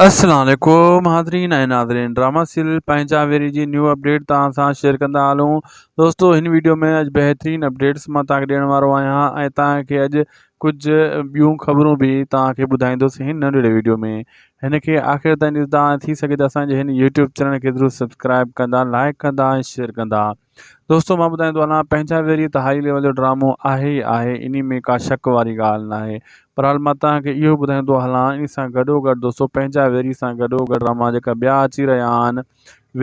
السلام عليڪم حاضرين ۽ ناظرين ڊراما سيريل پنهنجا ويري جي نيو اپڊيٽ توهان سان شيئر ڪندا هلون دوستو هن ويڊيو ۾ اڄ بهترين اپڊيٽس مان توهان کي ڏيڻ وارو آهيان ۽ توهان کي اڄ ڪجهه ٻيون خبرون به توهان کي ٻڌائيندس هن ننڍڙي ويڊيو ۾ هن کي آخر تائين ڏسندا ۽ ٿي سگهي ته اسان جي هن يوٽيوب چينل کي ضرور سبسڪرائب ڪندا لائڪ ڪندا ۽ شيئر ڪندا دوستو مان ٻڌائيندو هلان پنهنجا ويري ته هائي ليول جو ڊرامو آهي ئي آهي انهي ۾ ڪا شڪ واري ڳالهه ناهي بهرحال مان توهان کي اهو ٻڌائيندو هلان انهي سان گڏو گڏ دوستو پنهنجا ويري سان گڏو گڏ ڊراما جيڪا ٻيا اچي رهيا آهن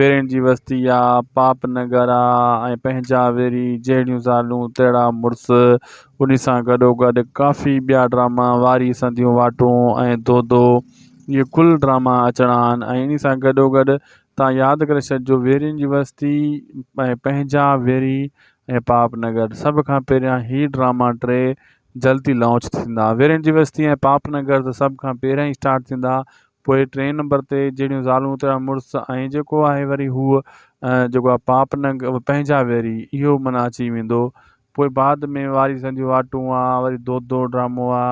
ويرين جي وستي آ پاپ نگر آ ۽ پنهنجا ويري جهڙيون زالون تهڙا مڙس انهي سان گڏو گڏ ڪافي ٻيا ڊراما واري سنديون واٽون ۽ دودو اهي ڪل ڊراما اچڻا آهن ۽ انهي سان گڏو گڏ تان ياد ڪري ڇڏجو ويرين جي وستي ۽ پنهنجا ويري ۽ پاپ نگر سڀ کان پهريان هي ڊراما ٽي جلدي لانچ ٿيندا ويرين جي وستي ۽ پاپ نگر ته سڀ کان پهريان ئي اسٽارٽ ٿيندا پوء ٽئين نمبر تي جهڙيون زالون تهڙا مڙس ۽ جيڪو آهي وري هو جيڪو آهي پاپ نگر پنهنجا ويري اهو معنيٰ اچي ويندو پوء بعد ۾ واري سنديون واٽون آ وري دودو ڊرامو آ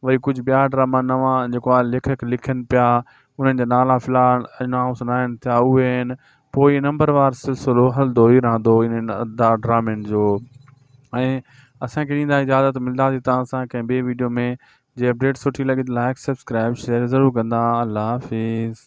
وري ڪجهه ٻيا ڊراما نوان جيڪو آهي ليکڪ لکن پيا انهن جا نالا في الحال انائونس ناهن ٿيا اهي آهن پوء اهي نمبر وار سلسلو هلندو ئي رهندو انهن ڊرامن جو ۽ اسانکي ڏيندا اجازت ملنداسين توهان سان ڪنهن ٻي ويڊيو ۾ جي اپڊيٽ سٺي لڳي ته لائڪ سبسڪرائب شيئر ضرور ڪندا الله حافظ.